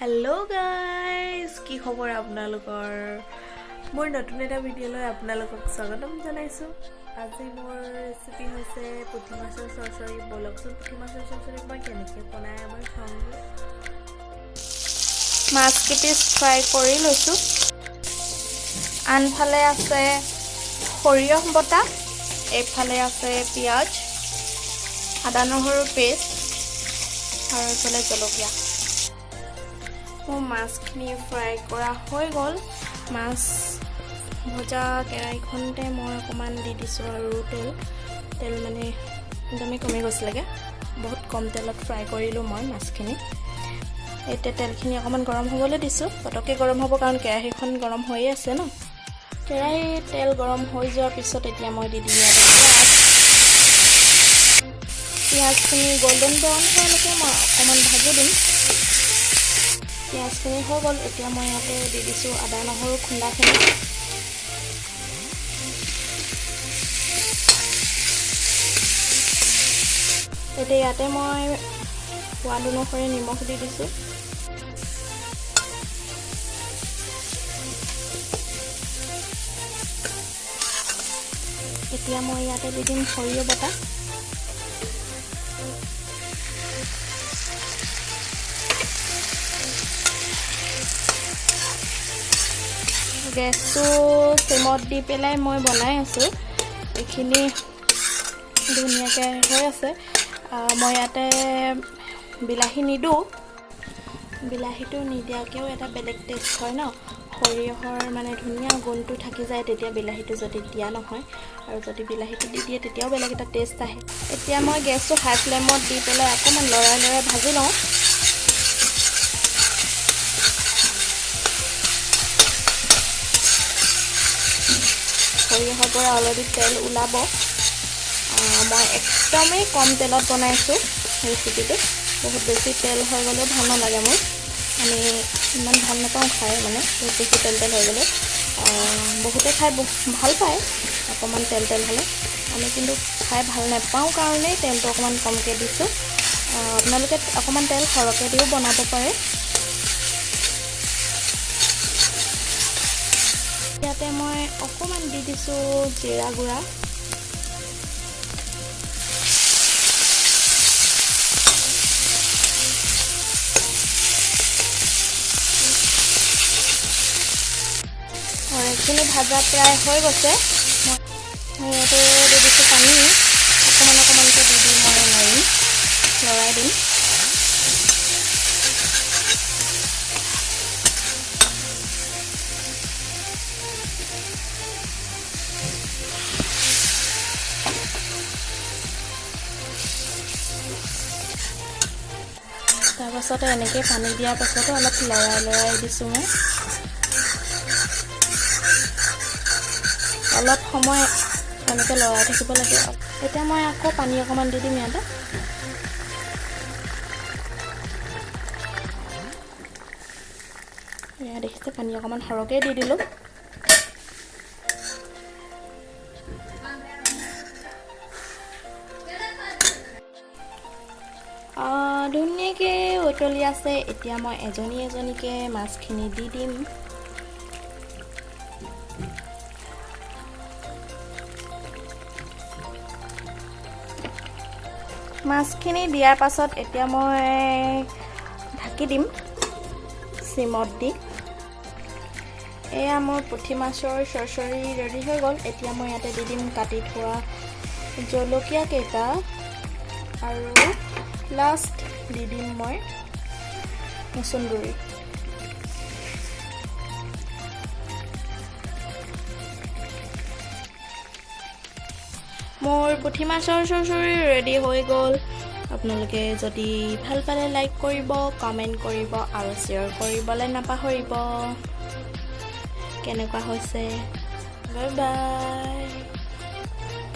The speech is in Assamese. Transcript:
হেল্ল' গাইজ, কি খবৰ আপোনালোকৰ? মোৰ নতুন এটা ভিডিঅ'লৈ আপোনালোকক স্বাগতম জনাইছোঁ। আজি মোৰ ৰেচিপি হৈছে পুঠি মাছৰ চৰচৰি। ব'লকচোন, পুঠি মাছৰ চৰচৰি মই কেনেকৈ বনাই এবাৰ চাওঁগৈ। মাছ কেইপিচ ফ্ৰাই কৰি লৈছোঁ। আনফালে আছে সৰিয়হ বটা, এইফালে আছে পিঁয়াজ, আদা নহৰু পেষ্ট আৰু এইফালে জলকীয়া। মোৰ মাছখিনি ফ্ৰাই কৰা হৈ গ'ল। মাছ ভজা কেৰাহীখনতে মই অকণমান দি দিছোঁ আৰু তেল। তেল মানে একদমেই কমি গৈছিলেগৈ, বহুত কম তেলত ফ্ৰাই কৰিলোঁ মই মাছখিনি। এতিয়া তেলখিনি অকণমান গৰম হ'বলৈ দিছোঁ। পটককৈ গৰম হ'ব, কাৰণ কেৰাহীখন গৰম হৈয়ে আছে ন। কেৰাহী তেল গৰম হৈ যোৱাৰ পিছত এতিয়া মই দি দিম ইয়াতে পিঁয়াজ। পিঁয়াজখিনি গল্ডেন ব্ৰাউন হোৱালৈকে মই অকণমান ভাজি দিম। পিঁয়াজখিনি হৈ গ'ল। এতিয়া মই ইয়াতে দি দিছোঁ আদা নহৰু খুন্দাখিনি। এতিয়া ইয়াতে মই সোৱাদ অনুসৰি নিমখ দি দিছোঁ। এতিয়া মই ইয়াতে দি দিম সৰিয়হ বটা। গেছটো চিমত দি পেলাই মই বনাই আছোঁ। এইখিনি ধুনীয়াকৈ হৈ আছে। মই ইয়াতে বিলাহী নিদিওঁ। বিলাহীটো নিদিয়াকৈও এটা বেলেগ টেষ্ট হয় ন। সৰিয়হৰ মানে ধুনীয়া গোন্ধটো থাকি যায় তেতিয়া, বিলাহীটো যদি দিয়া নহয়। আৰু যদি বিলাহীটো দি দিয়ে, তেতিয়াও বেলেগ এটা টেষ্ট আহে। এতিয়া মই গেছটো হাই ফ্লেমত দি পেলাই অকণমান লৰাই লৰাই ভাজি লওঁ। সৰিয়হৰ পৰা অলৰেডি তেল ওলাব। মই একদমেই কম তেলত বনাইছোঁ ৰেচিপিটো। বহুত বেছি তেল হৈ গ'লেও ভাল নালাগে মোৰ। আমি ইমান ভাল নাপাওঁ খাই, মানে বহুত বেছি তেল তেল হৈ গ'লে। বহুতে খাই ভাল পায় অকণমান তেল তেল হ'লে। আমি কিন্তু খাই ভাল নাপাওঁ কাৰণেই তেলটো অকণমান কমকৈ দিছোঁ। আপোনালোকে অকণমান তেল সৰহকৈ দিও বনাব পাৰে। ইয়াতে মই অকণমান দি দিছোঁ জিৰা গুড়া। এইখিনি ভাজা প্ৰায় হৈ গৈছে। মই ইয়াতে দি দিছোঁ পানী। অকণমান অকণমানকৈ দি দি মই মাৰিম, লৰাই দিম। তাৰপাছতে এনেকৈ পানী দিয়াৰ পাছতো অলপ লৰাই লৰাই দিছোঁ মই। অলপ সময় এনেকৈ লৰাই থাকিব লাগে। এতিয়া মই আকৌ পানী অকণমান দি দিম ইয়াতে। এয়া দেখিছে, পানী অকণমান সৰহকৈ দি দিলোঁ। ধুনীয়াকৈ উতলি আছে। এতিয়া মই এজনী এজনীকৈ মাছখিনি দি দিম। মাছখিনি দিয়াৰ পাছত এতিয়া মই ঢাকি দিম চিমত দি। এয়া মোৰ পুঠি মাছৰ চৰচৰি ৰেডি হৈ গ'ল। এতিয়া মই ইয়াতে দি দিম কাটি থোৱা জলকীয়া কেইটা আৰু লাষ্ট দি দিম মই মচুন্দৰী। মোৰ পুঠি মাছৰ চৰচৰি ৰেডি হৈ গ'ল। আপোনালোকে যদি ভাল পালে লাইক কৰিব, কমেণ্ট কৰিব আৰু শ্বেয়াৰ কৰিবলৈ নাপাহৰিব। কেনেকুৱা হৈছে? Bye bye.